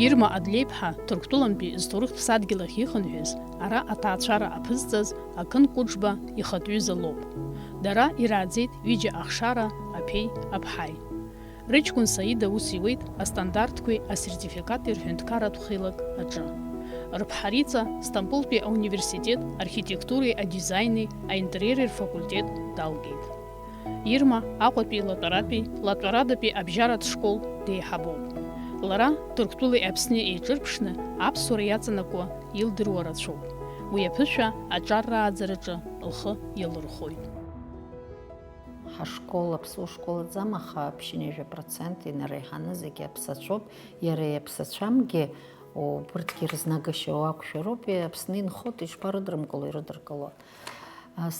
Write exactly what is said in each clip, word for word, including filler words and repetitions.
Ирма Адлеиԥҳа Ҭырқәтәылантәи зҭоурыхтә ԥсадгьыл ахь ихынҳәыз, ара аҭаацәара аԥызҵаз Ақын Кәыҿба ихатә ҩыза лоуп. Дара ирааӡеит ҩыџьа ахшара, аԥеи аԥҳаи. Рыҷкәын Саида ус иуеит астандартқәеи асертификати рҳәынҭқарратә хеилак аҿы. Рыԥҳарица Стамбултәи ауниверситет архитектуреи адизаини аинтериери рфакультет далгеит. Ирма Аҟәатәи Латәаратәи, Латәарадатәи абжьаратә школ деиҳабуп. Лара Ҭырқәтәылеи Аԥсни еиҿырԥшны аԥсуара иаҵанакуа илдыруа рацәоуп. Уи аԥышәа аҿар рааӡараҿы лхы иалырхәоит. Ҳашкол аԥсуа школ аӡам, аха ԥшьынҩажәа процент инареиҳаны зегьы аԥсацәоуп. Иара иаԥсацәамгьы, убырҭгьы рызнагашьа уақәшәароуп, Аԥсны инхоит, ишԥарыдрымкыло, ирыдыркылоит.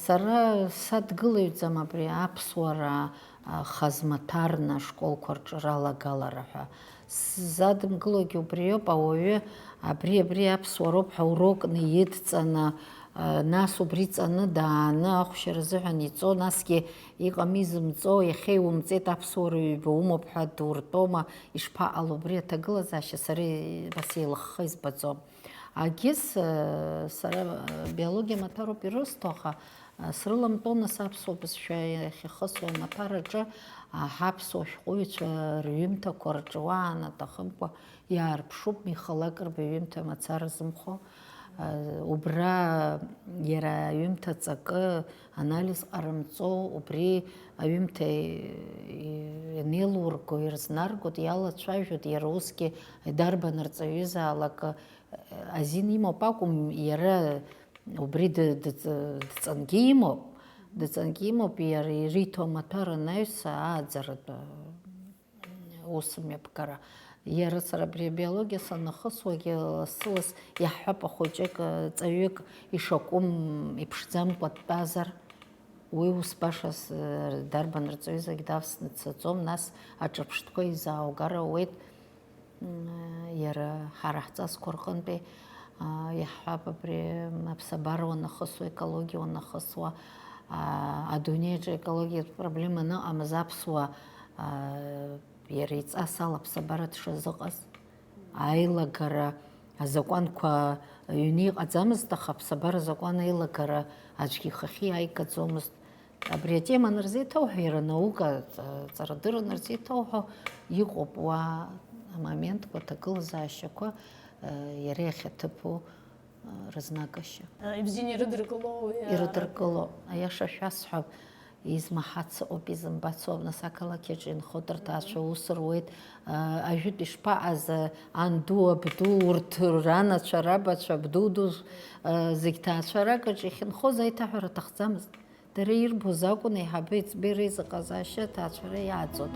Сара садгылаҩӡам абри аԥсуара хазмаҭарна ашколқәа рҿы ралагалара ҳәа. Сзадымгылогьы убриоуп, ауаҩы абри, абри аԥсуароуп ҳәа урокны идҵаны, нас убри ҵаны дааны ахәшьара азыҳәан иҵо, насгьы иҟами зымҵо, иахьа иумҵеит аԥсуара ҩба умоуп ҳәа дуртәома, ишԥаҟало убри аҭагылазаашьа, сара бас еилыхха избаӡом. Агьыс, сара биологиа амаҭәароуп ирысҭо, аха срыламтәо нас аԥсуа бызшәа иахьахысуа амаҭәараҿы ҳаԥсуа шәҟәыҩҩцәа рҩымҭақәа рҿы уаан аҭахымкәа иаарԥшуп Михалак рбаҩымҭа мацара зымхо. Убра иара аҩымҭа ҵакы анализ ҟарымҵо, убри аҩымҭа ианеилурго, ирызнаргоит, иалацәажәоит, иара усгьы дарбан рҵаҩызаалак азин имоуп акәым, иара убри ды-, дыҵ-, дҵангьы имоуп, дҵангьы имоуп, иара ириҭо амаҭәар анаҩс ааӡаратә ус мҩаԥгара. Иара сара абри абиологиа санахысуагьы лассы-ласс иаҳҳәап, ахәыҷык, ҵаҩык ишакәым иԥшӡамкәа дтәазар, уи ус баша с-, дарбан рҵаҩызагь давсны дцаӡом, нас аҿырԥштәқәа изааугар ауеит. М, иара ҳара ҳҵасқәа рҟынтәи, а, иаҳҳәап, абри аԥсабара уанахысуа, екологиа уанахысуа, а, адунеиаҿы аекологиатә проблема аныҟамыз аԥсуа, а, иара иҵас ала аԥсабара дшазыҟаз, аилагара азакәанқәа ҩны иҟаӡамызт, аха аԥсабара азакәан аилагара аӡәгьы ихахьы иааигаӡомызт. Абри атема анырзеиҭауҳәа, иара анаука ҵарадырра анырзеиҭауҳәо, иҟоуп уа амоментқәа, аҭагылазаашьақәа, иара иахьаҭыԥу рызнагашьа. Ибзианы ирыдыркыло уи, а, ирыдыркыло, аиаша шәасҳәап, измаҳац ыҟоуп, изымбац ыҟоуп, нас ақалақь аҿы инхоит рҭаацәа, аус руеит, а, ажәытә ишԥаҟаз, анду, абду, урҭ ранацәа, рабацәа, абду ду, а, зегь ҭаацәарак аҿы иахьынхоз аиҭаҳәара аҭахӡамызт. Дара ирбоз акәын, еиҳабы еиҵбеи реизыҟазаашьа аҭаацәара иааӡон.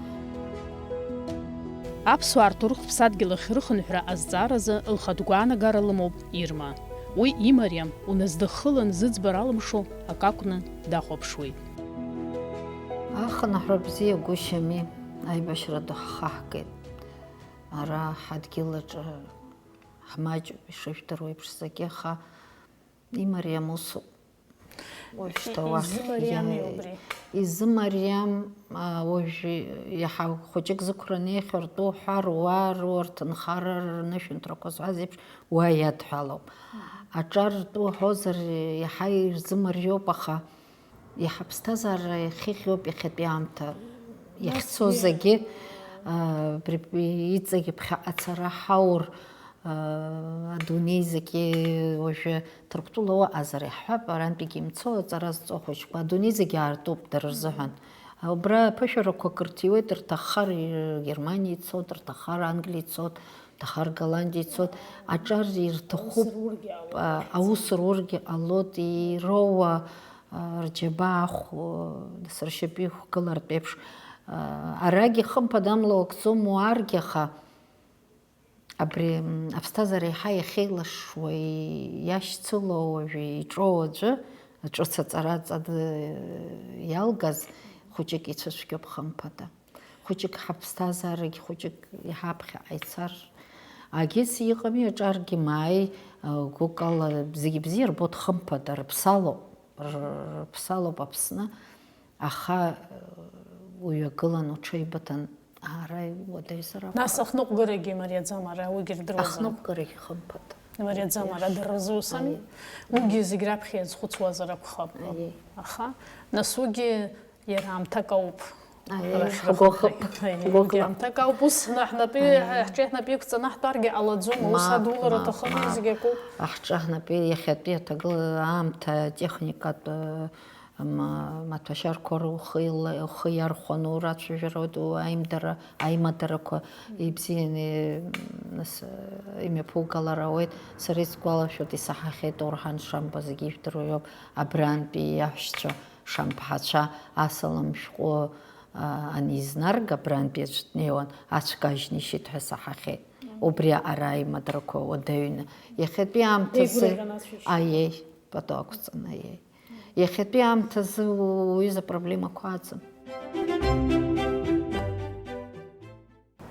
Аԥсуаа рҭоурыхтә ԥсадгьыл ахь рыхынҳәра азҵааразы лхатә гәаанагара лымоуп Ирма. Уи имариам, уназыдыххылан зыӡбара алымшо акы акәны дахәаԥшуеит. Ахынҳәра бзиа гәышьами, аибашьра ду ҳхаҳгеит. Ара ҳадгьыл аҿы ҳмаҷуп, ишыжәдыруа еиԥш зегьы, аха имариам усуп. Уажәшьҭа уахь изымариами иа-, убри? Изымариам, а, уажә иаҳа хәыҷык зықәраны иахьыртәу ҳәа руа, руа рҭынхара рнышәынҭрақәа зҳәаз еиԥш, уа иадҳәалоуп. Аҿар ртәы уҳәозар, иаҳа ирзымариоуп, аха иаҳа аԥсҭазаара иахьыхьуп иахьатәи аамҭа. Нас иахьцо уи зегьы, а, абри иҵегь ԥхьаҟа ацара ҳаур, Адунеи зегьы уажәы Ҭырқәтәыла уаҟазар иаҳҳәап, арантәигьы имцо аҵара зҵо ахәыҷқәа, адунеи зегьы аартуп дара рзыҳәан. Убра аԥышәарақәа акыр ҭиуеит, рҭаххар Германиа ицот, рҭаххар Англиа ицот, рҭаххар Голландиа ицот, аҿар ирҭахуп, аус рургьы ҟалоит, а, аус рургьы ҟалоит, ироуа, а, рџьабаа ахә, а, нас ршьапы иқәгылартә еиԥш, а, арагьы хымԥада амла уакӡом уааргьы, аха Абри, м, аԥсҭазаара еиҳа иахьеилашуа, иашьцыло уажәы иҿоу аӡәы, ҿыц аҵара ҵаны иалгаз хәыҷык ицәыцәгьоуп, хымԥада. Хәыҷык ҳаԥсҭазаарагь хәыҷык иҳаԥхьаҟа ицар. Агьыс иҟами, аҿаргьы мааи, а, гәыкала зегьы бзиа рбоит, хымԥада, рыԥсалоуп, р-, рыԥсалоуп Аԥсны. Аха, уҩагылан уҽеибыҭан, Ара уадаҩзар Нас акәхап. Ахныҟәгарагьы имариаӡам, ара уигьы рдыруазароуп. Ахныҟәгарагьы хымԥада. Имариаӡам, ара дара рзы ус ами. Аиеи. Уигьы зегь раԥхьа иазхәыцуазар акәхап. Аиеи. Аха, нас уигьы иара аамҭак ауп. Аиеи, Арахь ҳгәахып, рахынтәи. Аиеи, ҳгәахып. Уигьы аамҭак ауп, ус ҳнапы, Аиеи. Ҳҿы ҳнапы иқәҵаны ҳтәаргьы ҟалаӡом, аус Мап, адулара мап, аҭахыми, мап. Зегь акоуп. Аҳҿы ҳнапы иахьатәи аҭагыла аамҭа, атехникатә, Ма-, маҭәашьарқәа рухы ила-, ухы иархәаны урацәажәара ду аимдара, аимадарақәа ибзианы, нас, имҩаԥугалар ауеит. Сара исгәалашәоит, исаҳахьеит Орҳан Шамба, зегьы ижәдыруа иоуп, абрантәи иаҳәшьцәа Шамԥҳацәа асалам шәҟәы, а, анизнарга, абрантәи аӡә днеиуан, ацәкажьны ишьит ҳәа саҳахьеит. Убри аҟара аимадарақәа уадаҩны. Иахьатәи аамҭазы Деигәырӷьан ацәашьы. Аиеи, пату ақәҵаны, аиеи. Иахьатәи аамҭазы уҩыза проблемақәа аӡам.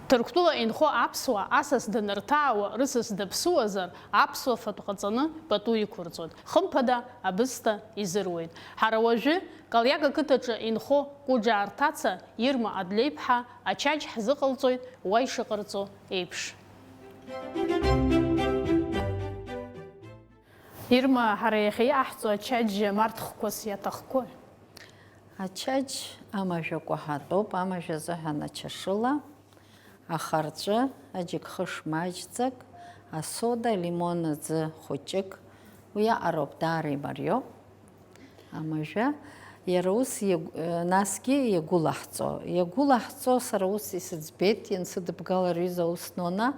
Ҭырқәтәыла инхо аԥсуаа асас данырҭаауа рысас даԥсуазар, аԥсуа фатә ҟаҵаны пату иқәырҵоит. Хымԥада, абысҭа изыруеит. Ҳара уажәы Калиак ақыҭаҿы инхо Кәыџаа рҭаца Ирма Адлеиԥҳа ачаџь ҳзыҟалҵоит уа ишыҟарҵо еиԥш. Ирма, ҳара иахьа иаҳҵо ачаџь марҭхқәас иаҭахқәои? Ачаџь амажә акәаҳатәоуп, амажә азыҳәан ачашыла, ахарҵәы, аџьыкхыш маҷӡак, асода, алимон аӡы хәыҷык, уи аҟароуп, даара имариоуп. Амажәа, иара ус иагә-, насгьы иагәылаҳҵо. Иагәылаҳҵо, сара ус исыӡбеит, иансыдыбгала рҩыза ус Нона,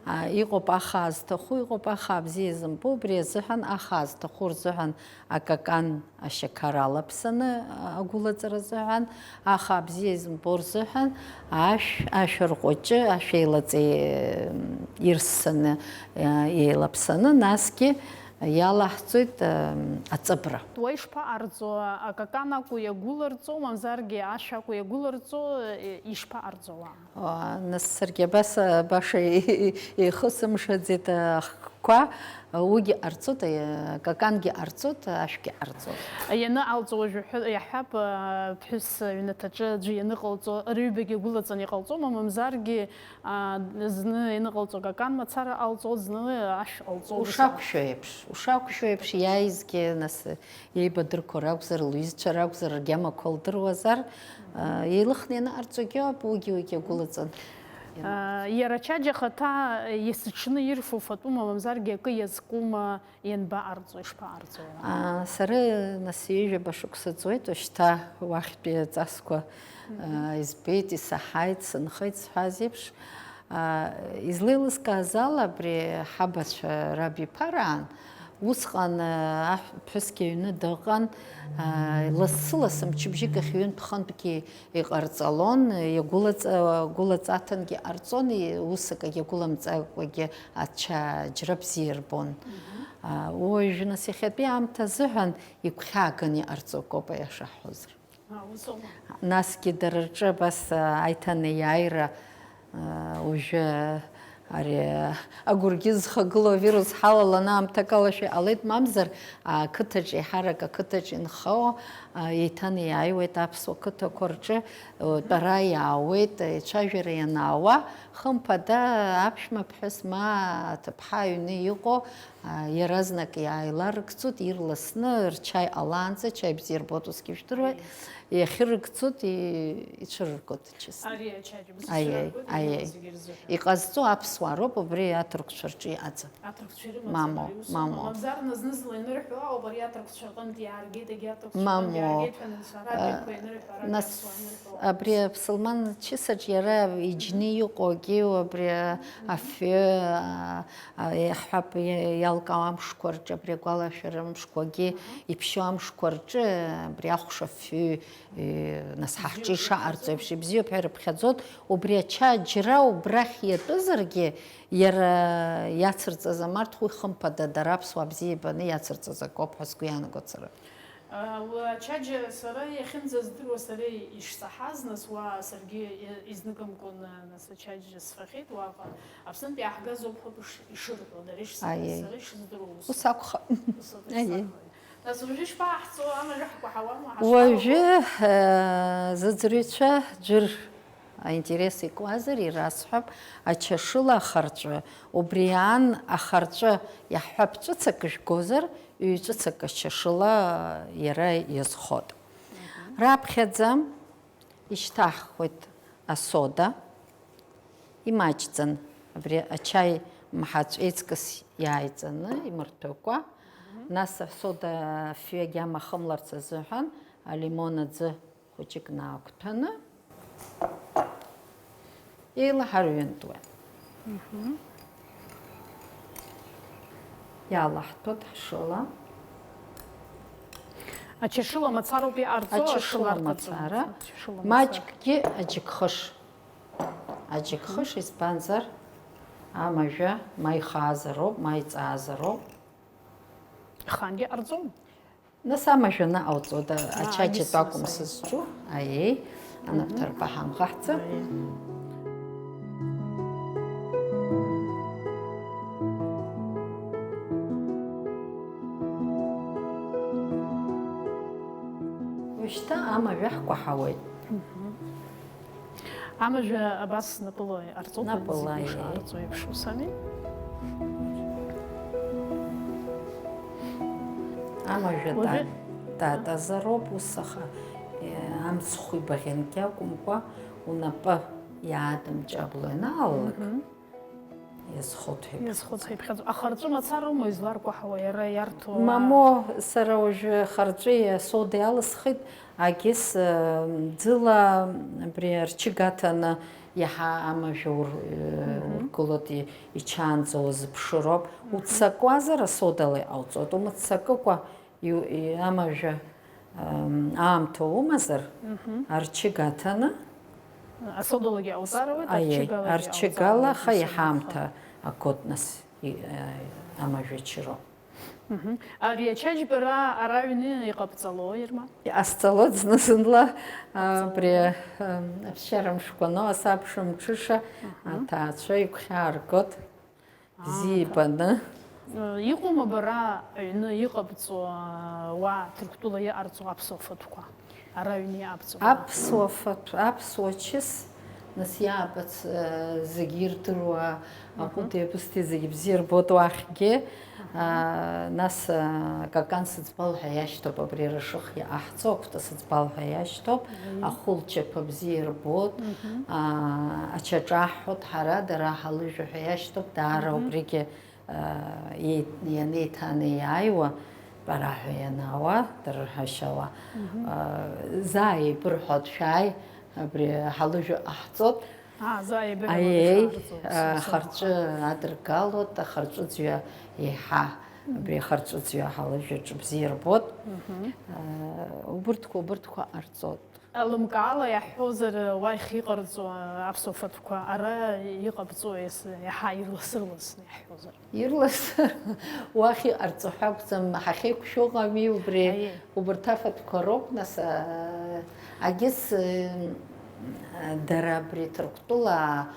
а, иҟоуп ахаа зҭаху, иҟоуп ахаа бзиа изымбо, убри азыҳәан ахаа зҭаху рзыҳәан акакан ашьақар алаԥсаны, а, агәылаҵара азыҳәан, ахаа бзиа изымбо рзыҳәан ашә, ашәа рҟәыҷы, ашәеилаҵеи, м, ирссаны, а, еилаԥсаны, насгьы Иалаҳҵоит, ы, аҵыбра. Уа ишԥаҟарҵо, акакан акәу иагәыларҵо, мамзаргьы ашә акәу иагәыларҵо, ы, ишԥаҟарҵо уа? Уа, нас саргьы абас, ы, баша и-, и-, еихысымшаӡеит, ы, ахқәа, ы, уигьы ҟарҵоит, ы, акакангьы ҟарҵоит, ы, ашәгьы ҟарҵоит. Ианыҟалҵо уажә уҳәа-, иаҳҳәап, ы, ԥҳәыс ҩнаҭаҿы аӡәы ианыҟалҵо, рыҩбагьы гәылаҵаны иҟалҵома, мамзаргьы, Аа, зны ианыҟалҵо акакан мацара ҟалҵо, зны ашә ҟалҵо, ус Ушақәшәо еиԥш, ушақәшәо еиԥш, иааизгьы, нас, еибадырқәо ракәзар, лҩызцәа ракәзар, ргьамақәа лдыруазар, аа, еилыхны ианыҟарҵогьы ауп, уигьы-уигьы агәылаҵан. Аа, иара ачаџь ахаҭа есыҽны ирфо фатәума, мамзаргьы акы иазкума, Ианбаҟарҵо, ишԥаҟарҵо иара? Аа, сара, нас, ҩажәаба шықәса ҵуеит уажәшьҭа уахьтәи аҵасқәа, Мгм. аа, избеит, исаҳаит, сынхеит сҳәаз еиԥш, аа, излеилыскааз ала, абри ҳабацәа рабиԥараан, усҟан, аа, аҳ-, ԥҳәысгьы аҩны дыҟан, аа, лассы-лассы мчыбжьык ахь ҩынтә-хынтәгьы Иҟарҵалон, иагәылаҵ-, гәылаҵаҭангьы ҟарҵон, и-, ус акагьы агәыламҵакәагьы ачаџьра бзиа ирбон. Мгм. А, уажә, нас, иахьатәи аамҭа азыҳәан игәхьааганы иҟарҵо акоуп, аиаша ҳҳәозар. А, ус аума? Насгьы дара рҿы абас, а, аиҭанеиааира, а, уажәы Ари агәыргьыз зхагылоу авирус ҳалаланы аамҭак алашәа иҟалеит, мамзар, ақыҭаҿ, еиҳарак ақыҭаҿ инхо, еиҭанеиааиуеит аԥсуа қыҭақәа рҿы, тәара иаауеит, еицәажәара ианаауа, хымԥада, аԥшәма ԥҳәыс ма аҭыԥҳа аҩны иҟоу, иаразнак иааиларыгӡоит, ирласны, рчаи ҟалаанӡа, чаи бзиа рбоит, усгьы ижәдыруеит, иахьырыгӡоит, и-, ицәырыргоит. Честно. Ари ачаџьым Аиеи, сцәырыргоит, аиеи. Зегьы рзыҳәан. Иҟазҵо аԥсуаа роуп, убри аҭырқәцәа рҿы иҟаӡам. Аҭырқәцәа ирымаӡам Мамоу, ари ус. Мамоу. Мамзар назы-назла ианырҳәо ауп, ари аҭырқәцәа аҟынтә иааргеит, егьи аҭырқәцәа аҟынтә Мамоу. Иааргеит ҳәа анцәа, Э, радиоқәа ианырҳәо, радиоаԥсуаа анырҳәо. Нас абри аԥсылман чысаҿ иара иџьны иҟоугьы, убри, афҩы, а, а, иаҳҳәап, иа-, иалкаау амшқәа рҿы, абри агәалашәара мшқәагьы, Аҳа. Иԥшьоу амшқәа рҿы, абри ахәша афҩы, Нас ҳа ҳҿы ишаҟарҵо еиԥш, ибзиоуп ҳәа ирыԥхьаӡоит, убри ача џьра убрахь иатәызаргьы, иара иацырҵаз амарҭ уи хымԥада дара аԥсуаа бзиа ибаны иацырҵаз акоуп ҳәа сгәы иаанагоит сара. Уи ачаџьа сара иахьынӡаздыруа, сара ишсаҳаз, нас уа саргьы изныкымкәан, нас ачаџьа сфахьеит уаҟа. Аԥснынтә иааҳгаз ауп ҳәа ишырҳәо, дара ишсаҳаз, Аиеи. Сара ишыздыруа ус. Ус акәхап. Ус акәхап. Аиеи. Нас уажәы ишԥаҳҵо, амажәаҳкәа ҳауама, ҳашԥаҟоу? Уажәы, э, зыӡырҩцәа ӡәыр, э, Аинтерес икуазар, ирасҳәап, ачашыла ахарҵәы. Убри аан ахарҵәы иаҳҳәап, ҿыцак жәгозар, ҩ-ҿыцак ачашыла иара иазхоит. Раԥхьаӡа ишьҭаҳхуеит асода, имаҷӡан, абри ачаи мҳаҵә еиҵкыс иааиҵаны, имырҭәыкәа, нас асода афҩы агьама ахымларц азыҳәан алимон аӡы хәыҷык наақәҭәаны еилаҳарҩынтуеит. Иалаҳҭәоит ҳшыла. Ачашыла мацароуп иҟарҵо, ачашыла ашыла арҭаҵо. Мацара. Ачашыла мацара. Маҷкгьы аџьыкхыш. Аџьыкхыш, избанзар, амажәа ма ихаазароуп, ма иҵаазароуп. Ихаангьы ҟарҵом? Нас амажәаны ауҵода, аа, ачаџьатә акәым сызҿу, аиеи, анапҭарԥа ҳамӷаҳҵап. Аиеи. Уажәшьҭа амажәа ҳкәаҳауеит. Амажәа абас напыла иҟарҵоит, напыла, зегьы ишҟарҵо еиԥш, ус ами? Амажәа уажәы та-, татазароуп ус, аха, е, амцхә ибаӷьангьы акәымкәа, унапы иаадымҷабло ианаалалак, Иазхәыҭ ҳәа иԥхьаӡоуп. Иазхәыҭ ҳәа иԥхьаӡоуп. Ахарҵәы мацароума изларкәаҳауа, иара иарҭо? Мамоу, сара уажәы ахарҵәи асодеи алысхит, агьыс, э, ӡыла абри арчыга аҭаны иаҳа амажәа ур-, э, ургылоит, и-, ичаанӡа уазыԥшыроуп. Уццакуазар асодала иҟауҵоит, умыццакыкәа Иу-, и-, амажәа, ам, аамҭа умазар, арчыга аҭаны, асодалагьы ауҵар ауеит, аиеи, арчыгалагьы арчыгала ауҵар ауеит, аха иаҳа аамҭа агоит нас, и-, а, амажәа чароуп. Ари ачаџьбара ара аҩны иҟабҵало, Ирма? Иҟасҵалоит зны-зынла, а, абри, ам, аԥсшьара мшқәа, но асабша мҽыша аҭаацәа игәхьааргоит. Бзиа ибаны. Э, иҟоума бара аҩны иҟабҵо, э, уа Ҭырқәтәыла иҟарҵо аԥсуа фатәқәа? Ара аҩны иҟабҵо? Аԥсуа фатә, аԥсуа чыс, нас иаабац, э, зегьы ирдыруа, аҟәыди абысҭеи зегьы бзиа рбоит уахьгьы. А, нас, а, Какан сыӡбал ҳәа иашьҭоуп, абри рашых иҟаҳҵо, Акәта сыӡбал ҳәа иашьҭоуп, ахәылчаԥа бзиа ирбоит, а, ачаҿа аҳҳәоит ҳара, дара ҳалыжәҩа ҳәа иашьҭоуп, даара убригьы, а, иеи-, ианеиҭанеиааиуа, Параҳәа ианаауа, дырҳашьауа, а, заа еибырҳәоит, шәааи, абри ҳалыжәҩа ҟаҳҵоит. Аа, заа еибырҳәоит, аиеи, ишаарҵоит, а, сасабхәа. Ахарҵәы адыргалоит, ахарҵәыӡҩа еиҳа, абри ахарҵәыӡҩа ҳалыжәҩаҿы бзиа ирбоит. А, убырҭқәа, убырҭқәа ҟарҵоит. Лымкаала иаҳҳәозар, уахь иҟарҵо аԥсуа фатәқәа ара иҟабҵо иаҳа ирлас-ырласны иаҳҳәозар? Ирлас, уахь иҟарҵо ҳәа акәӡам, ҳахьеиқәшәо ыҟами, убри, аиеи, убарҭ афатәқәа роуп, нас, а, агьыс, э, дара абри Ҭырқәтәыла, а,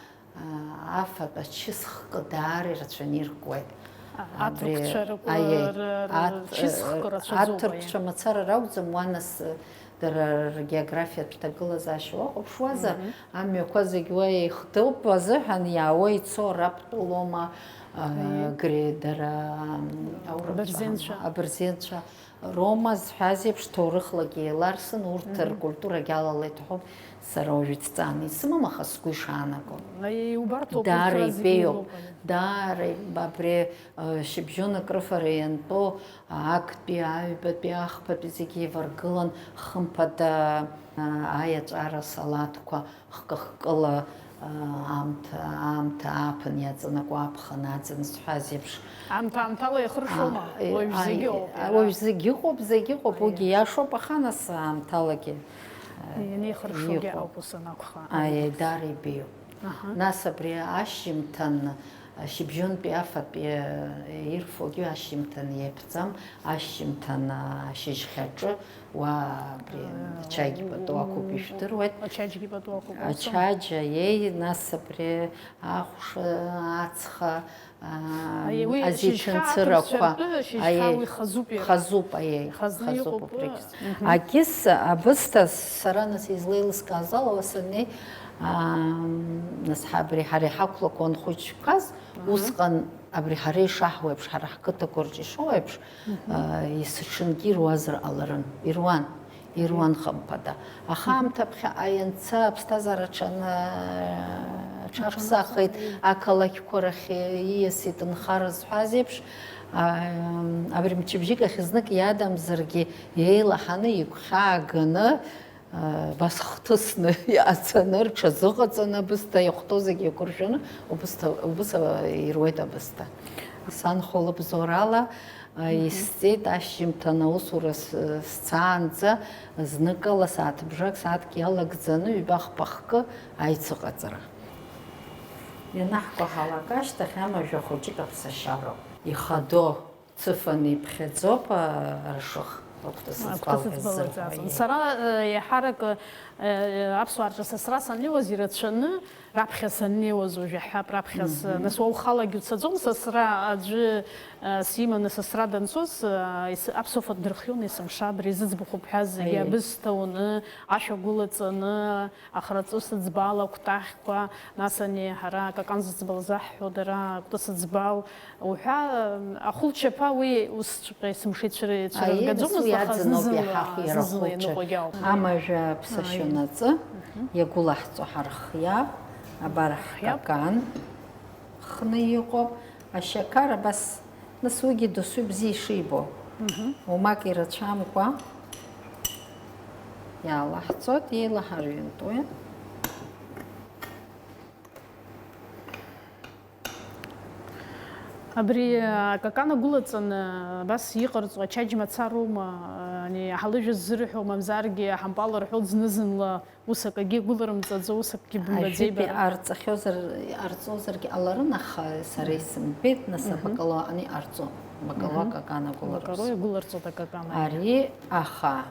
афатә ачыс хкы даара ирацәаны иркуеит. А, абри, аҭырқәцәа ры-, аиеи, р-, р-, аҭ-, чыс хкы рацәаӡоуп, аиеи. Аҭырқәцәа мацара ракәӡам, уа нас, э, Дара ргеографиатә ҭагылазаашьа уахәаԥшуазар, амҩақәа зегь уа еихдоуп азыҳәан иаауа ицо раптәылома, а, гре-, дара, ам, аурысцәа, абырзенцәа, абырзенцәа рома зҳәаз еиԥш, ҭоурыхлагьы еиларсын, урҭ ркультурагьы алалеит ҳәоуп, сара уажә ицҵааны исымам, аха сгәы ишаанаго. Аиеи, убарҭоуп, даара урҭ зегьы ибеиоуп, иоуп, аиеи. Даара иб-, абри, а, шьыбжьон акрыфара иантәоу Актәи, аҩбатәи, ахԥатәи зегьы еиваргылан, хымԥада, аа, аиаҵәара салаҭқәа хкы-хкыла, аа, аамҭа, аамҭа ааԥын иаҵанакуа аԥхын аӡын зҳәаз еиԥш. Аамҭа-аамҭала иахыршома? Аа, уажә, аи, зегьы ыҟоуп, иара. Уажә зегьы ыҟоуп, зегьы ыҟоуп, аиеи, уигьы иашоуп, аха нас аамҭалагьы, аа, ианеихыршогьы иҟоуп. Ауп ус анакәха. Аиеи, дара ибеиоуп. Аҳа. Нас абри ашьжьымҭан, шьыбжьонтәи афатәи ирфогьы ашьжьымҭан иаԥҵам, ашьжьымҭан ашьыжьхьаҿы уа абри ачаџь пату ақәуп, ижәдыруеит. Ачаџьгьы пату ақәуп, ус. Ачаџь, аиеи, нас абри ахәша, ацха, аа, аиеи, уи азеиҭымцырақәа. Шьыжьхьа аҭырцәа ртәы, шьыжьхьа, аиеи, уи хазуп иара. Хазуп, аиеи, хазны хазуп иҟоуп, убригь. Мгм. Агьыс абысҭа сара нас излеилыскааз ала уа саннеи, Нас ҳа абри ҳара иҳақәлақәо анхәыҷқәаз, усҟан абри ҳара ишаҳуеиԥш, ҳара ҳқыҭақәа рҿы ишоу еиԥш, есыҽынгьы ируазар ҟаларын, ируан, ируан хымԥада. Аха аамҭа ԥхьаҟа ианца аԥсҭазаара аҽаны, аҽаԥсахит, ақалақьқәа рахь ииасит нхара зҳәаз еиԥш, абри мчыбжьык ахь знык иадамзаргьы, еилаҳаны игәхьааганы, Абас хҭысны иаацаны, рҽазыҟаҵаны абысҭа, иахәҭоу зегьы еиқәыршәаны, убысҭа, убыс, а, ируеит абысҭа. Сан хәылбзоурала, а, исҵеит, ашьжьымҭан аусура с-, сцаанӡа, зныкала сааҭ бжак, сааҭк иалагӡаны, ҩба-хԥа хкы аицыҟаҵара. Ианаҳкәаҳалак ашьҭахь амажәа хәыҷык аԥсашьароуп. Ихадоу. Цыфаны иԥхьаӡоуп, а, аршых, агәҭа сыӡбалгьы ззырҳәо, сыӡбалаӡаҵан. Сара, э, еиҳарак, э, аԥсуаа рҿы сасра саннеиуаз ирацәаны, раԥхьа саннеиуаз уажә иаҳҳәап, раԥхьа с-, нас уа ухалагьы уцаӡом, сасра аӡәы, э, симаны сасра данцоз, э, ес-, аԥсуа фатә дырхион есымша, абри зыӡбахә бҳәаз зегьы абысҭа уны, ашә агәылаҵаны, ахраҵәы сыӡбал, акәтаӷьқәа, нас ани ҳара акакан зыӡбал заҳҳәо дара, акәты сыӡбал, уҳәа, ахәылчаԥа уи усҵәҟьа есымша ицәырыргаӡомызт, аха зны-зынла, зны-зынла ианыҟәагьы ауп. Амажәа аԥсашьонаҵы иагәылаҳҵо ҳархиап, абар ҳкакан хны иҟоуп, ашьақар абас. Нас уигьы досу бзиа ишибо, уамак ирацәамкәа иаалаҳҵоит, еилаҳарҩынтуеит. Абри, а, акакан агәылаҵаны, абас иҟарҵо ачаџь мацароума, ани, аҳалыжә ззырҳәо, мамзаргьы аҳампал рҳәоит зны-зынла. Ус акагьы игәыларымҵаӡо, ус акгьы бымбаӡеи бара? Ажәытәи аарҵахьозар, иҟарҵозаргьы ҟаларын, аха сара исымбеит, нас абакалоа ани ҟарҵо, абакалоа акакан агәыларыԥс. Абакалоа игәыларҵоит акакан ани. Ари аха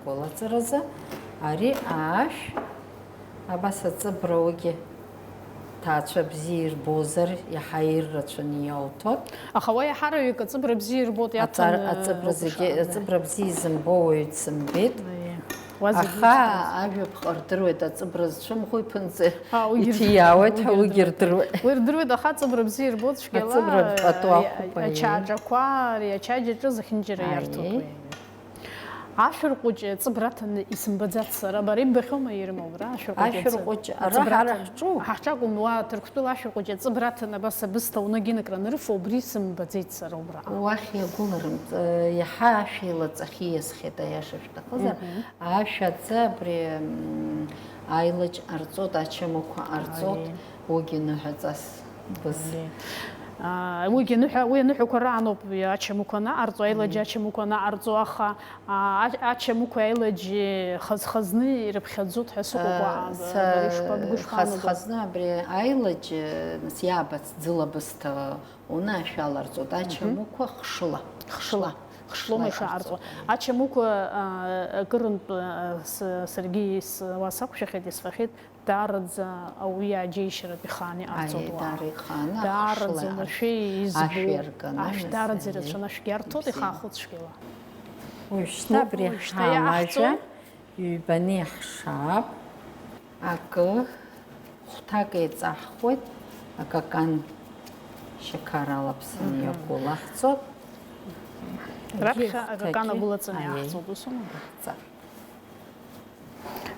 агәылаҵаразы, ари аашә, абас аҵыбра уигьы ҭаацәа бзиа ирбозар, иаҳа иррацәаны иауҭоит. Аха уа иаҳараҩык аҵыбра бзиа ирбоит, аҵар-, иаҭаны аҵыбра зегьы, угәыршааны. Аҵыбра бзиа изымбо уаҩ дсымбеит. Уа зегьы аха ирӡбоит. Ажәаԥҟа рдыруеит, аҵыбра зцәымӷу иԥынҵа иҭиаауеит ҳәа уигьы рдыруеит. Уигьы рдыруеит. Уи рдыруеит, аха аҵыбра бзиа ирбоит цәгьала, аҵыбра пату ахәыԥ, ари ачаџьақәа, ари ачаџьаҿы зехьынџьара иарҭоит уи. Ашәырҟәыҷы аҵыбра аҭаны исымбаӡац сара, бара иббахьоума, ирымоу, бара ашәырҟәыҷы аҵыбра аҭаны? Ашәырҟәыҷы, ара ҳара ҳҿу? Ҳаҳҿакәым, уа Ҭырқәтәыла ашәырҟәыҷы аҵыбра аҭаны абас абысҭа унагьы-награ анырфо, убри сымбаӡеит сара убра. Уахь иагәыларымҵ-, э, иаҳа ашә еилаҵахьы ииасхьеит, аиаша шәҭахызар. Ашәаӡы абри, м, аилаџь ҟарҵот, ачамақәа ҟарҵот, уигьы ныҳәаҵас быз. Уигьы ныҳәа, уи аныҳәақәа рааноуп ачамақәа анаҟарҵо, аилаџь ачамақәа анаҟарҵо, аха, а, а-, ачамақәа аилаџь хаз-хазны ирыԥхьаӡоит ҳәа сыҟоуп, а, бара ишԥабгәышԥаанаго? Хаз-хазны абри аилаџь, нас иаабац ӡылабысҭа Уны ашә аларҵоит, ачамуқәа хшыла. Хшыла. Хшылома ишаҟарҵо. Ачамуқәа, а, акырынтә, а, с-, саргьы ес-, уа сақәшәахьеит, исфахьеит, даараӡа ауаҩы иааџьеишьаратә ихааны иҟарҵоит уаа. Даараӡа уамашәа избо. Ашә даараӡа ирацәаны ашәгьы арҭоит, ихахәы цәгьала. Уажәшьҭа абри ҳамажәа. Ҩбаны иаҳшап, акы, хәҭак еиҵаҳхуеит, акакан шьақар алаԥсаны иагәылаҳҵоит. Раԥхьа акакан агәылаҵаны иаҳҵоит, усоума?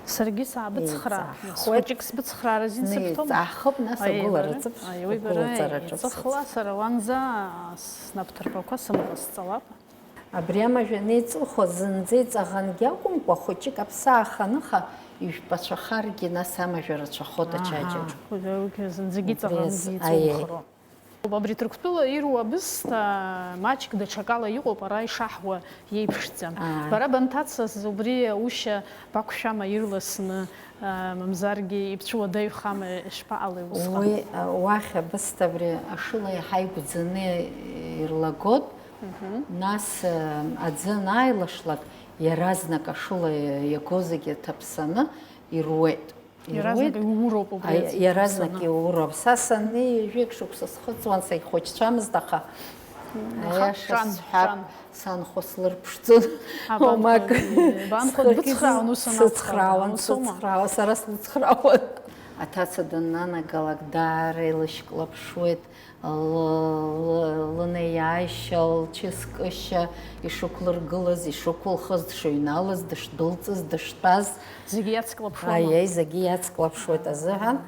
Саргьы саабыцхраа, хәыҷык сбыцхраар азин сыбҭома? Еиҵаҳхып, нас агәылара ҵыԥш, агәылаҵара ҿыԥсыц. Ҵыхла сара уанӡа снапҭырқәақәа сымҟасҵалап. Абри амажәа анеиҵухуа зынӡа иҵаӷангьы акәымкәа, хәыҷык аԥсы ааханыха, ижәпацәахаргьы, нас амажәа рацәахоит ачаџьаҿ. Аҳа, зынӡагьы иҵаӷангьы иҵухроуп. Абри Ҭырқәтәыла ируа абысҭа маҷк даҽакала иҟоуп, ара ишаҳуа иеиԥшӡам. Бара банҭацаз убри аушьа бақәшәама ирласны? Мамзаргьы ибцәуадаҩхама, ишԥаҟалеи усҟан? Уи, а, уахь абысҭа абри ашыла иаҳа игәӡаны ирлагот, нас, а, аӡы анааилашлак, иаразнак ашыла иаго зегьы ҭаԥсаны ируеит. Иаразнак ируеит. Иууроуп убри аӡы иаразнак ҭаԥсаны. Иууроуп. Са саннеи ҩажәеик шықәса схыҵуан, сагьхәыҷцәамызт, аха Аиаша сҳәап, санхәа слырԥшӡон. Омак, банхәа дбыцхраауан, ус анакәха, сыцхраауан, ус аума? Сыцхраауан, сара слыцхраауан. Аҭаца даннанагалак даара илышьклаԥшуеит, лынеиааишьа, лчыскышьа, ишықәлыргылаз, ишықәылхыз, дшыҩналаз, дышдәылҵыз, дыштәаз. Зегьы иацклаԥшуама? Аиеи, зегьы иацклаԥшуеит азыҳәан.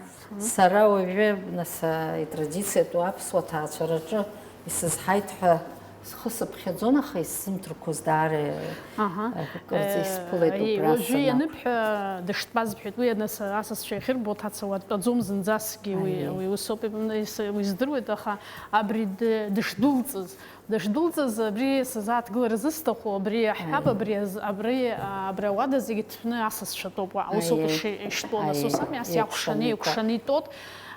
Сара уажәы, нас, итрадициатәу аԥсуа ҭаацәараҿы исызҳаит ҳәа схы сыԥхьаӡон, аха исзымҭырқәоз даара акырӡа исԥылеит убра санақәшәа. Уажәы ианыбҳәа, дыштәаз бҳәеит, уи анас-, асасцәа иахьырбо, ҭаца уатәаӡом зынӡасгьы, уи, уи усоуп, уи здыруеит, аха абри дышдәылҵыз, Дышдәылҵыз абри сазааҭгылар зысҭаху, абри аҳәҳәаб, абри аз-, абри, а, абри ауада зегьы ҭәны асасцәа тәоуп, уа, усоуп иши-, иштәоу, нас ус ами, ас иакәшаны, еикәшаны итәоуп.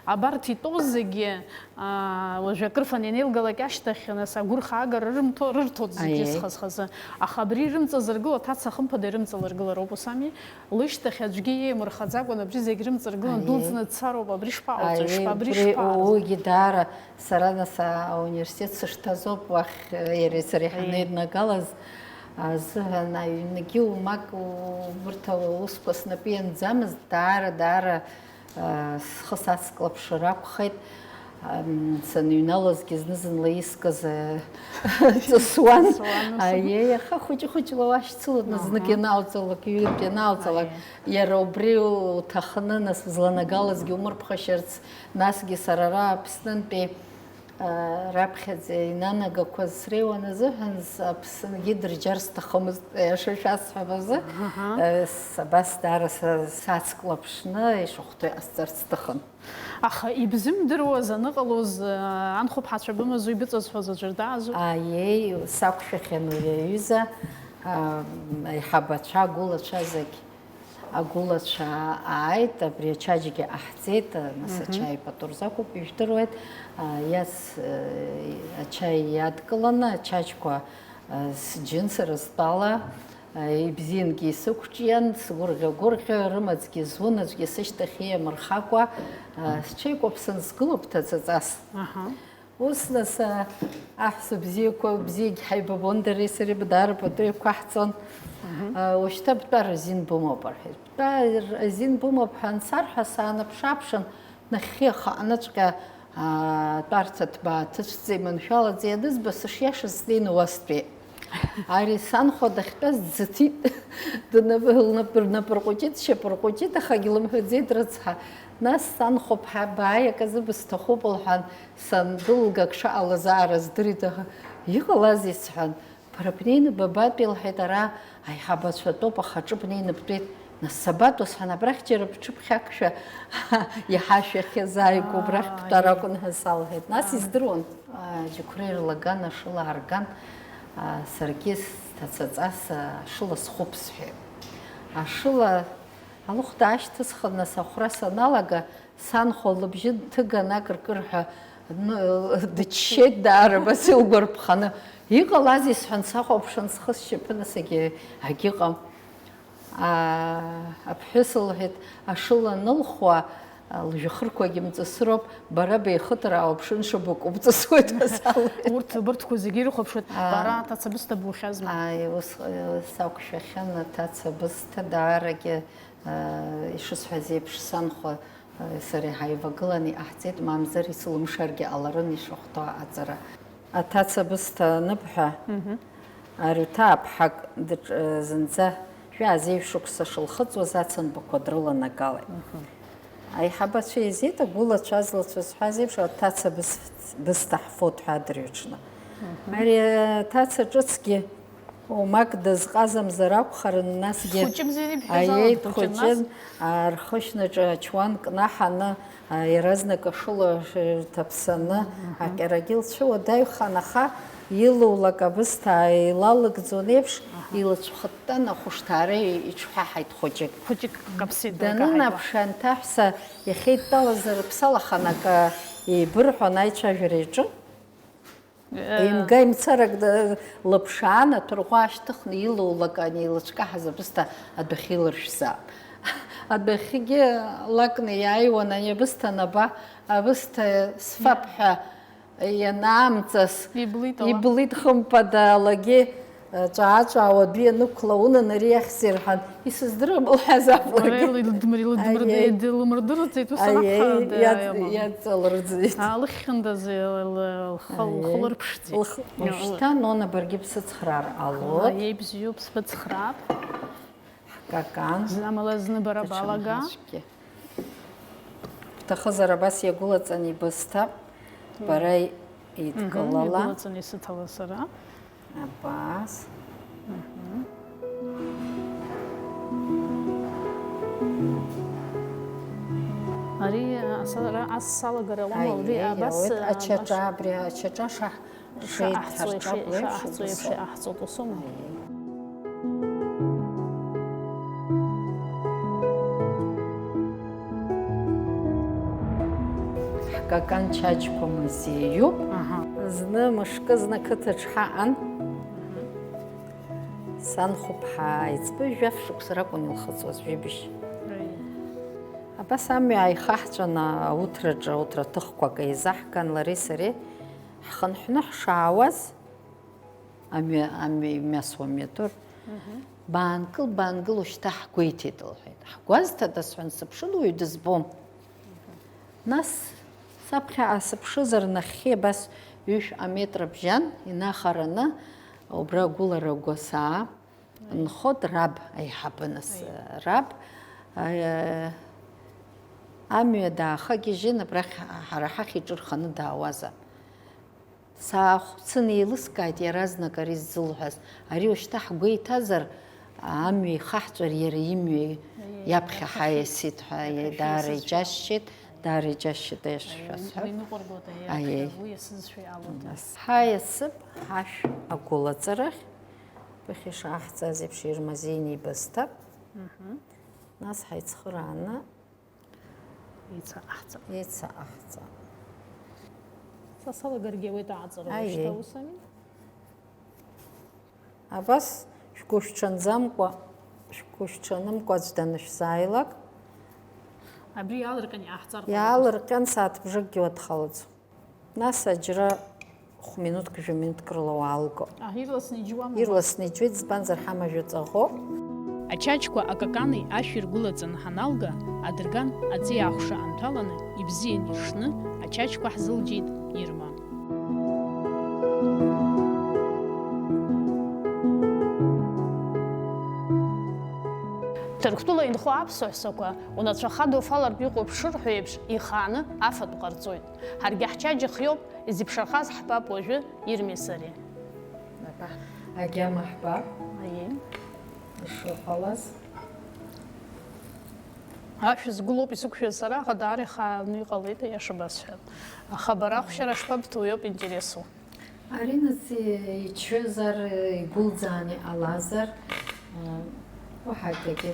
Абарҭ итәоу зегьы, а, уажәы акрыфан ианеилгалак ашьҭахь, нас агәырхаагара рымҭо-, рырҭоит зегьы зхаз-хазы. Аха абри ирымҵазыргыло, аҭаца хымԥада ирымҵалыргылароуп, ус ами? Лышьҭахь аӡәгьы иеимырхаӡакәан абри зегь рымҵаргылан, дәылҵны дцароуп, абри шԥаҟауҵои, шԥа-, абри шԥаарзу? Уигьы даара Сара, нас, ауниверситет сышҭаз ауп уахь, э, иареи сареи ҳанеиднагалаз азыҳәан, аҩнгьы умак, убырҭ аусқәа снапы ианӡамызт, даара, даара, э, схы сацклаԥшыр акәхеит. Ам, саныҩналозгьы зны-зынла искыз, э, ҵысуан. Ҵысуан, ус. Аиеи, аха хәыҷы-хәыҷла уашьцылон, знык ианалҵалак, ҩынтә ианалҵалак, иара убри уҭахны, нас, узланагалазгьы умырԥхашьарц, Насгьы сара ара Аԥснынтәи, а, раԥхьаӡа инанагақәаз среиуан азыҳәан, Аԥсынгьы дырџьар сҭахымызт, аиаша шәасҳәап азы, а, с-, абас даара са-, сацклаԥшны ишахәҭоу иҟасҵарц сҭахын. Аха ибзымдыруаз аныҟалоз, а, анхәыԥҳацәа бымазу ибыҵазҳәоз аӡәыр даазу? Аиеи, сақәшәахьан уи аҩыза, а, аиҳабацәа, агәылацәа зегь. Агәылацәа ааит, абри ачаџьгьы ҟаҳҵеит, нас ачаи пату рзақәуп, ижәдыруеит, а, иац-, э, ачаи иадкыланы, ачаџьқәа, э, сџьын сара стәала, э, ибзиангьы исықәҿиан, сгәырӷьа-гәырӷьо, рымаҵгьы зун, аӡәгьы сышьҭахь ииамырхакәа, э, сҽеикәаԥсан сгылоуп ҭаҵаҵас. Аҳа. Ус, нас, а, аҳәса бзиақәа, бзиагь ҳаибабон дареи сареи, даара пату еиқәаҳҵон. Мгм. А, уажәшьҭа бтәар азин бымоуп, рҳәеит. Бтәар азин бымоуп ҳәа ансарҳәа, саанаԥш-ааԥшын, нахьхьи ахаҟаныҵәҟьа, а, тәарҭа ҭбаа ҭыцәӡа, иманшәалаӡа ианызба, сышиашаз снеины уа стәеит. Ари санхәа дахьтәаз дӡыҭит, днап-, лнап-, лнапы рҟәыҷит, шьапы рҟәыҷит, ахагь лымҳәаӡеит рыцҳа. Нас санхәа ԥҳа, бааи, аказы бысҭахуп, лҳәан, Сандәылгак шаҟалаз аара здырит, аха, иҟалазеи, сҳәан, бара бнеины бабатәи, лҳәеит, ара аиҳабацәа тәоуп, ахаҿы бнеины бтәеит, нас сабатәу, сҳәан, абрахь џьара бҽыԥхьакшәа, иҳашәахьазааигәоу абрахь бтәар акәын ҳәа салҳәеит. Нас издыруан, аџьықәреи рлаган, ашыла аарган, саргьы сҭацаҵас ашыла схуп сҳәеит. Ашыла алыхәда аашьҭысхын, нас ахәра саналага, Санхәа лыбжьы нҭыган акыркырҳәа ны-, дыччеит даара, абас илгәарԥханы. Иҟалазеи сҳәан, сахәаԥшын, схы сшьапы насагьы агьыҟам. Аа, аԥҳәыс лҳәеит, ашыла анылхуа, лжәҩахырқәагьы мҵысроуп, бара беихытыр аауԥшын, шыбакәу бҵысуеит, ҳәа салҳәеит. Урҭ абырҭқәа зегьы ирыхәаԥшуеит, бара аҭаца бысҭа бухьазма? Ааи, ус, э, сақәшәахьан аҭаца бысҭа даарагьы, э, ишысҳәаз еиԥш, санхәа Сареи ҳаивагыланы иҟаҳҵеит, мамзар исылымшаргьы ҟаларын ишахәҭоу аҟаҵара. Аҭаца бысҭа аныбҳәа, Аруҭаа ԥҳак дыҿ-, зынӡа жәаа-зеижә шықәса шылхыҵуаз ацанбақәа дрыланагалеит. Аиҳабацәа еизеит, агәылацәа, азлацәа зҳәаз еиԥш, аҭаца быс-, бысҭа ҳфоит ҳәа адырҩаҽны. Ари аҭаца ҿыцгьы Омак дазҟазамзар акәхарын, насгьы Дхәыҷымзи, ибҳәаз ала, аиеи, дхәыҷын, дхәыҷын, нас? Рхышьнаҿы ачуан кнаҳаны, а, иаразнак ашыла ш-, ҭаԥсаны, Мгм. аҟьарагьы лцәыуадаҩхан, аха илоулак абысҭа еилалыгӡон еиԥш, Аҳа. илацәхыттан ахәышҭаара иҽҳәаҳаит хәыҷык. Хәыҷык каԥсеит, Данынаԥш, анҭаҳәса иахьеидтәалаз рыԥсалаханак, а, еибырҳәон аицәажәара иаҿын. Имга-имцарак да-, лыԥшаан, аҭәырӷәы аашьҭыхны илоулак анеилыҿкаҳаз абысҭа адәахьы илыршәзаап. Адәахьгьы лакны иааиуан, ани абысҭа анаба, абысҭа сфап ҳәа Ианаамҵас, Иблит ала. Иблит хымԥада алагьы, ҵәаа-ҵәаауа адәы ианықәла, унан ари иахьзеи рҳәан, исыздырам лҳәазаап ларгьы. Уара илыдмыр, илыдмыр, Аиеи. Дылмырдырӡеит, ус Аиеи, анакәха, иаҵ- дааиуан. Иаҵалырӡит. Аалыхьхьандаз лхы лырԥшӡеит. Лх- Ушьҭа, Нона, баргьы бсыцхраар ҟалоит. Аиеи, бзиоуп, сбыцхраап. Ҳкакан. Амала зны бара балага. Даҽа мҳаҵәгьы. Бҭахызар абас иагәылаҵан ибысҭап, бара Мгм, идкылала. Иагәылаҵан исыҭала сара. Абас. Мгм. Ари, а, сара ас салагара ауама, убри Аиеи, абас, иауеит, а, ачаҿа, абри ачаҿа шаҳ- Шеиҭ ҳарҿап леиԥш, шаҳҵо еиԥш убас ауп. Иаҳҵоит ус аума? Ҳкакан чаҷқәа музеиуп. Аҳа. Зны мышкы, зны қыҭаҿ ҳаҟан. Мгм. Санхәыԥҳа аиҵбы жәаф шықәса ракәын илхыҵуаз, жәибжь. Аиеи. Абас амҩа ааихаҳҵәаны ауҭраҿы, ауҭра ҭыхқәак еизаҳган, лареи сареи. Ҳхынҳәны ҳшаауаз, амҩа, амҩа имҩасуа амҩаду, Мгм. Баангыл, баангыл, ушьҭа ҳгәеиҭеит, лҳәеит. Ҳгәазҭада, сҳәан, сыԥшын, уаҩ дызбом. Нас саԥхьа аасыԥшызар, нахьхьи абас ҩышә аметра бжьан, инахараны, убра агәылара агәасаа, Аиеи. Нхот раб аиҳабы, нас, Аиеи. Раб, аиеи, амҩа даахагьежьын, абрахь ҳара ҳахь иҿы рханы даауазаап. Саахәцын, еилыскааит иаразнак ари ззылҳәаз. Ари ушьҭа ҳгәы иҭазар, амҩа ихаҳҵәар, иара имҩа Аиеи, иаԥхьа иаԥхьа ҳаиасит ҳәа, иаԥхьа даара исызшәа. Иџьасшьеит, даара иџьасшьеит, аиаша Аиеи, шәасҳәап. Уи ныҟәыргоит, аиеи, Аиеи. Аԥхьа уи иасызшәа иалоуҭан. Нас ҳаиасып ҳашә агәылаҵарахь, ԥыхьа ишаҳҵаз еиԥш, ирмазеины ибысҭап. Мгм. Нас ҳаицхырааны Еица аҳҵап. Еица аҳҵап. Са салагаргьы ауеит ааҵара Аиеи. Уажәшьҭа ус ами? Абас шәгәышәҽанӡамкәа, шәгәышәҽанымкәа аӡә данышәзааилак, Абри иаалырҟьан иааҳҵар ҟалоит. Иаалырҟьан сааҭ бжакгьы уадхалаӡом. Нас аџьра хә-минуҭк, жәа-минуҭк рыла уаалго. Аҳ, ирласны иџьуама? Ирласны иџьуеит, избанзар ҳамажәа ҵаӷоуп. Ачаҷқәа акакани ашәи ргәылаҵаны ҳаналга, адырган аҵиаа ахәша анҭәаланы, ибзиан иршны, ачаҷқәа ҳзылџьеит Ирма. Ҭырқәтәыла инхо аԥсуа ҳәсақәа, унацәа хадоу фалартә иҟоуп шырҳәо еиԥш, ихааны афатә ҟарҵоит. Ҳаргьы ҳчаџьыхиоуп, изеиԥшрахаз ҳбап уажәы Ирмеи сареи. Аба, агьама ҳбап. Аиеи. Ишыҟалаз. Ашә згылоуп исықәшәаз сара, аха даара ихааны иҟалеит, аиаша басҳәап. Аха бара ахәшьара шԥабҭоу, иоуп интересу. Аринас ичҩызар, игәылӡааны иҟалазар, уаҳа акгьы.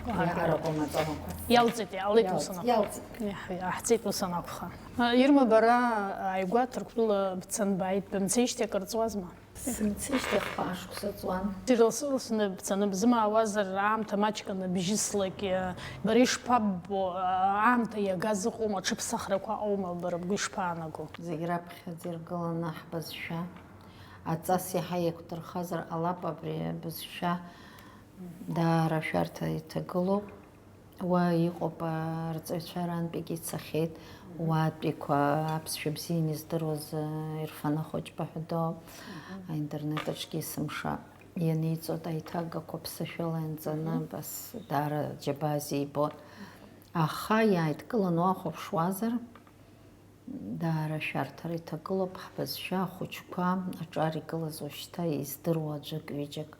Уаҳа акгьы. Иаҳаракуа маҵурақәа. Иалҵит, иҟалеит ус Иалҵ-, анакәха. Иалҵит. Иаҳ-, иаҳҵеит ус анакәха. Ирма, бара ааигәа Ҭырқәтәыла бцан бааит, бымцеижьҭеи акыр ҵуазма? Сымцеижьҭеи хԥа шықәса ҵуан. Ирлас-, ирласны бцаны бзымаауазар, аамҭа маҷк аныбжьыслак, бара ишԥаббо, аамҭа иагаз ыҟоума, аҽыԥсахрақәа аума, бара бгәы ишԥаанаго? Зегь раԥхьаӡа иргыланы ҳбызшәа. Аҵас иаҳа еиқәдырхазар ҟалап абри абызшәа. Даара ашәарҭа иҭагылоуп. Уа иҟоуп, арҵаҩцәа рантәигьы ицахьеит. Уаатәиқәа аԥсшәа бзианы издыруаз, Ирфана Хәыҷба ҳәа дууп. Аинтернет аҿгьы есымша ианиҵоит аиҭагақәа ԥсышәала ианҵаны, абас даара џьабаа зибоит. Аха иааидкыланы уахәаԥшуазар, Даара ашәарҭара иҭагылоуп ҳбызшәа ахәыҷқәа аҿар игылаз уажәшьҭа издыруа аӡәык-ҩыџьак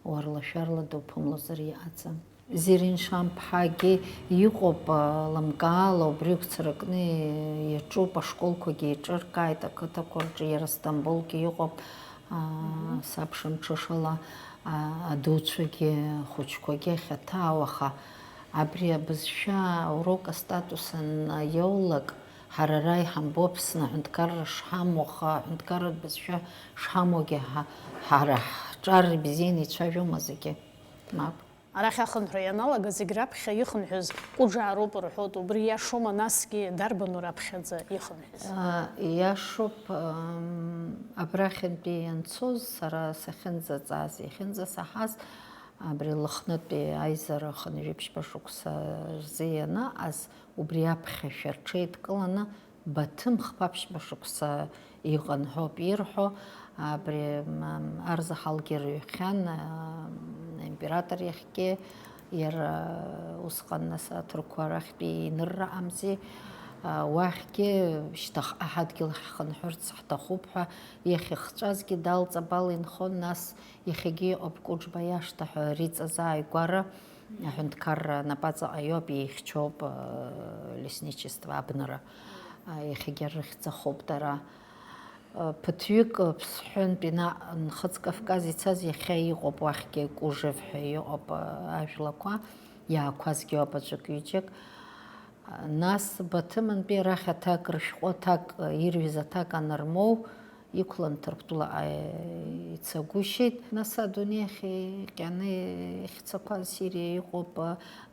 уарла-шәарла дуԥымлозар иҟаӡам. Зерин Шамԥҳагьы иҟоуп, лымкаала убри ықәцаракны иаҿуп, ашколқәагьы еиҿыркааит ақыҭақәа рҿы, иара Сҭамбулгьы иҟоуп, аа, сабша мҽышала, аа, адуцәагьы ахәыҷқәагьы ахьаҭаау, аха абри абызшәа аурок астатус анаиоулак, Ҳара ара иҳамбо Аԥсны аҳәынҭқарра шҳамоу, аха аҳәынҭқарратә бызшәа шҳамоугьы ҳа-, ҳара ҳҿар ибзианы ицәажәома зегьы? Мап. Арахь ахынҳәра ианалага, зегь раԥхьа ихынҳәыз Кәыџаа роуп рҳәоит, убри иашоума, насгьы дарбану раԥхьаӡа ихынҳәыз? Иашоуп, абрахьынтәи ианцоз, сара сахьынӡаҵааз, иахьынӡасаҳаз, абри Лыхнытәи аизара хынҩажәи ԥшьба шықәса рзы ианаҟаз, убри аԥхьашәа рҽеидкыланы Баҭым хԥа-ԥшьба шықәса иҟан ҳәоуп ирҳәо, абри Арзаҳалгьы рыҩхьан, аимператор иахьгьы, иара усҟан нас аҭырқәа рахьтәи инырра амзи, уахьгьы шьҭахьҟа ҳадгьыл ҳхынҳәырц ҳҭахуп ҳәа иахьыхҵәазгьы далҵабал инхон, нас иахьагьы иҟоуп Кәыџба иашҭа ҳәа Риҵа зааигәара. Аҳәынҭқарра анапаҵаҟа иоуп, еихьчоуп, лесничество абнара, иахьагьы рыхьӡахоуп дара. Ԥыҭҩык Ԥсҳәынтәи наҟ Нхыҵ Кавказ ицаз иахьа иҟоуп, уахьгьы Кужев ҳәа иҟоуп ажәлақәа, иаақәазгьы иоуп аӡәык-ҩыџьак. Нас Баҭымынтәи арахь аҭак рышәҟәы аҭак, ирҩыз аҭак анырмоу, Иқәлан Ҭырқәтәылаҟа ицагәышьеит. Нас адунеи ахь иҟьаны ихьӡақәа Сириа иҟоуп,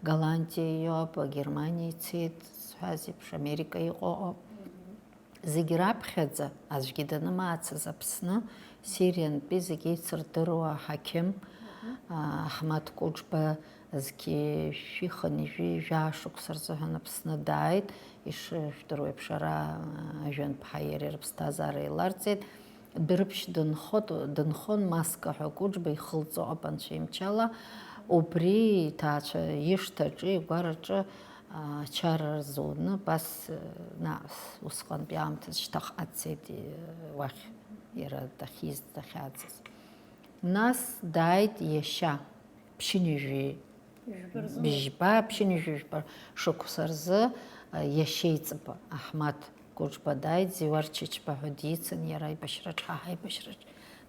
Голландиа иоуп, Германиа ицеит, зҳәаз еиԥш, Америка иҟоуп. Зегь раԥхьаӡа, аӡәгьы данымаацыз Аԥсны, Сириантәи зегь еицырдыруа аҳақьым, Аҳмаҭ Кәыџба, Зқьи шәи хынҩажәи жәаа шықәса рзыҳәан Аԥсны дааит, ишыжәдыруа еиԥш, ара, а, жәҩан ԥҳаи иареи рыԥсҭазаара еиларҵеит. Дәрыԥшь дынхот-, дынхон Маска ҳәа Кәыџба ихылҵо, Анцәа имчала, убри иҭаацәа ишҭаҿы, игәараҿы, а, ачара рзуны, абас, а, наҟ-, усҟантәи аамҭазы шьҭахьҟа дцеит, и-, уахь, иара дахьиз, дахьааӡаз. Нас дааит иашьа. Ԥшьынҩажәи Жәба рзы. Бжьба, ԥшьынҩажәи жәба шықәса рзы, а, иашьеиҵбы Аҳмаҭ Кәыџба дааит, Зиуар Чычба ҳәа дицын, иара аибашьраҿ, ҳа ҳаибашьраҿ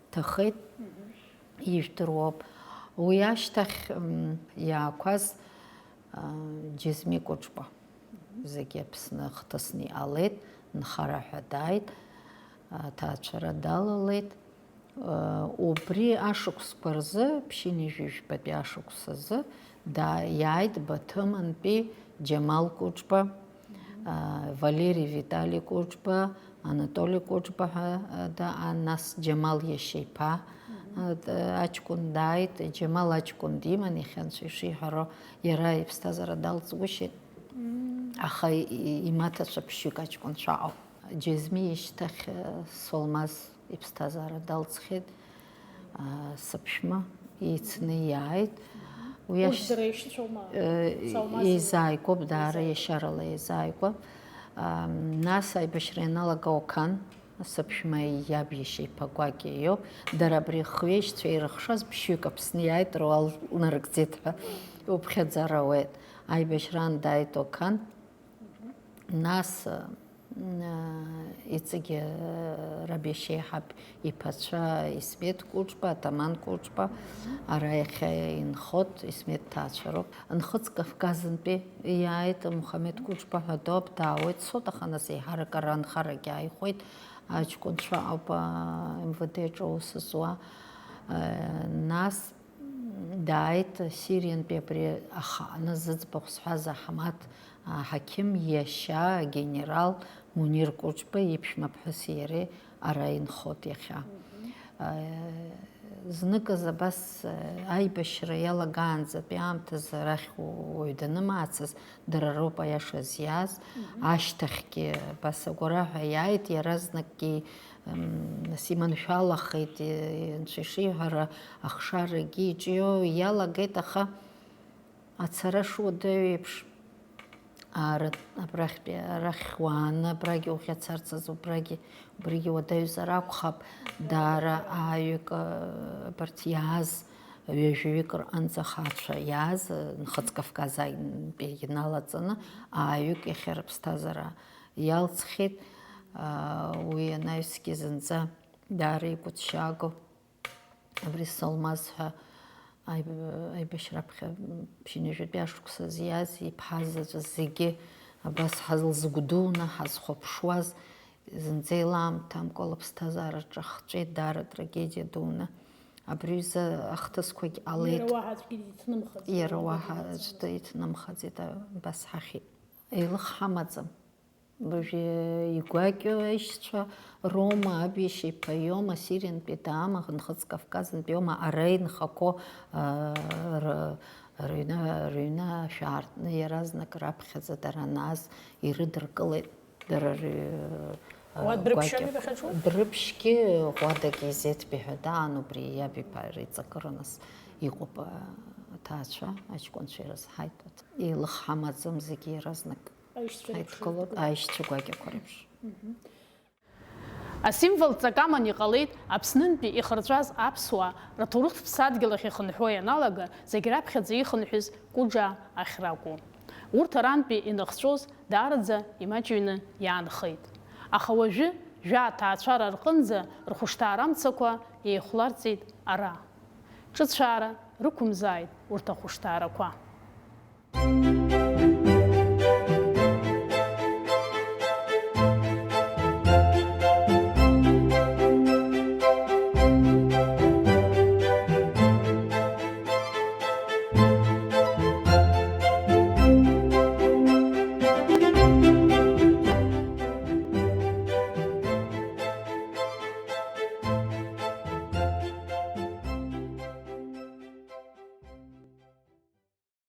дҭахеит, Мгм. ижәдыруоуп. Уи ашьҭахь, м, иаақәаз, а, Џьезми Кәыџба, Мгм. зегьы Аԥсны хҭысны иҟалеит, нхара ҳәа дааит, аҭаацәара далалеит. Убри ашықәсқәа рзы, ԥшьынҩажәи жәбатәи ашықәс азы, да-, иааит Баҭымынтәи Џьамал Кәыџба, а, Валери Витали Кәыџба, Анатоли Кәыџба ҳәа, а, даан, нас Џьамал иашьа иԥа, а, д-, аҷкәын дааит. Џьамал аҷкәын диман, иахьа Анцәа ишиҳәаро, иара иԥсҭазаара далҵгәышьеит, Мм. аха и-, и-, имаҭацәа ԥшьҩык аҷкәынцәа ыҟоуп. Џьезми ишьҭахь, а, Солмаз иԥсҭазаара далҵхьеит, аа, сыԥшәма еицны иааит. Уи Урҭ ашь-, дара ишьцәоума? Э, Салмаз еизааигәоуп, даара еизааигәоуп. Иашьарала еизааигәоуп. Ам, нас аибашьра ианалага Окан, сыԥшәма иаб иашьа иԥа гәакьа иоуп. Дара абри хҩеишьцәа ирыхшаз ԥшьҩык Аԥсны иааит, руал нарыгӡеит ҳәа уԥхьаӡара ауеит. Аибашьраан дааит Окан. Нас, м, иҵегьы, раб иашьеиҳаб иԥацәа Исмеҭ Кәыҿба, Атаман Кәыҿба, ара иахьа инхот Исмеҭ ҭаацәа роуп. Нхыҵ Кавказынтәи иааит Мухамеҭ Кәыҿба ҳәа доуп, даауеит Сот, аха нас еиҳарак ара анхарагьы ааихәеит, аҷкәынцәа ауп, а, М В Д аҿы аус зуа. Э, нас, Дааит Сириантәи абри ахааны зыӡбахә сҳәаз Аҳмаҭ аҳақьым иашьа, агенерал Мунир Кәыҿба иԥшәма ԥҳәыси иареи ара инхот иахьа. Мгм. Э, зныказ абас, э, аибашьра иалагаанӡатәи аамҭазы арахь уаҩ данымаацыз, дара роуп аиаша зиаз. Мгм. Ашьҭахьгьы абас агәараҳәа иааит, иаразнакгьы М, нас иманшәалахеит, е, Анцәа ишиҳәара, ахшарагьы иҿио иалагеит, аха ацара шуадаҩу еиԥш, ара-, абрахьтәи, арахь уааны, абрагьы ухьацарц азы, убрагьы, убригьы уадаҩзар акәхап, даара ааҩык, а, абарҭ иааз, ҩажәаҩык рҟынӡа ахацәа иааз, Нхыҵ Кавказ аинтәи иналаҵаны, ааҩык иахьа рыԥсҭазаара иалҵхьеит, аа, уи анаҩсгьы зынӡа даара игәыҭшьаагоу абри Солмаз ҳәа аиб-, аибашьра аԥхьа ԥшьынҩажәатәи ашықәсазы иааз иԥҳа заҵәы зегьы абас ҳазгәдуны ҳазхәаԥшуаз, зынӡа илаамҭамкәа лыԥсҭазаара ҿахҵәеит, даара трагедиа дуны. Абри аҩыза ахҭысқәагь ҟалеит. Иара уаҳа аӡәгьы диҭнымхаӡеит. Иара уаҳа аӡәгьы диҭнымхаӡеит, абас ҳахьит. Еилых ҳамаӡам. Уажәы игәакьоу аишьцәа роума, Абиашьа иԥа иоума, Сириантәи даама, Нхыҵ Кавказынтәи иоума, ара инхақәоу, а, р-, рыҩны, рыҩны ашә аартны иаразнак раԥхьаӡа дара анааз ирыдыркылеит. Дара ры-, Уа а, Дрыԥшьами гәакьа-, бахьаҿу? Дрыԥшьгьы Ӷәадагьы изеҭбеи ҳәа даан, убри иаб иԥа иҵакыра нас иҟоуп, а, аҭаацәа, аҷкәынцәа ирызҳаит. Еилых ҳамаӡам зегьы иаразнак. Аишьцәа реиԥш Ҳаидкылоит, ирыдгылоит. Аишьцәа гәакьақәа реиԥш. Мгм. Асимвол ҵак аман иҟалеит Аԥснынтәи ихырҵәаз аԥсуаа рҭоурыхтә ԥсадгьыл ахь ихынҳәуа ианалага, зегь раԥхьаӡа ихынҳәыз Кәыџаа ахь ракәу. Урҭ арантәи иныхҵәоз даараӡа имаҷҩны иаанхеит. Аха уажәы жәа аҭаацәара рҟынӡа рхәышҭаара амцақәа еихәларҵеит ара. Ҿыцәаара рықәымзааит урҭ ахәышҭаарақәа.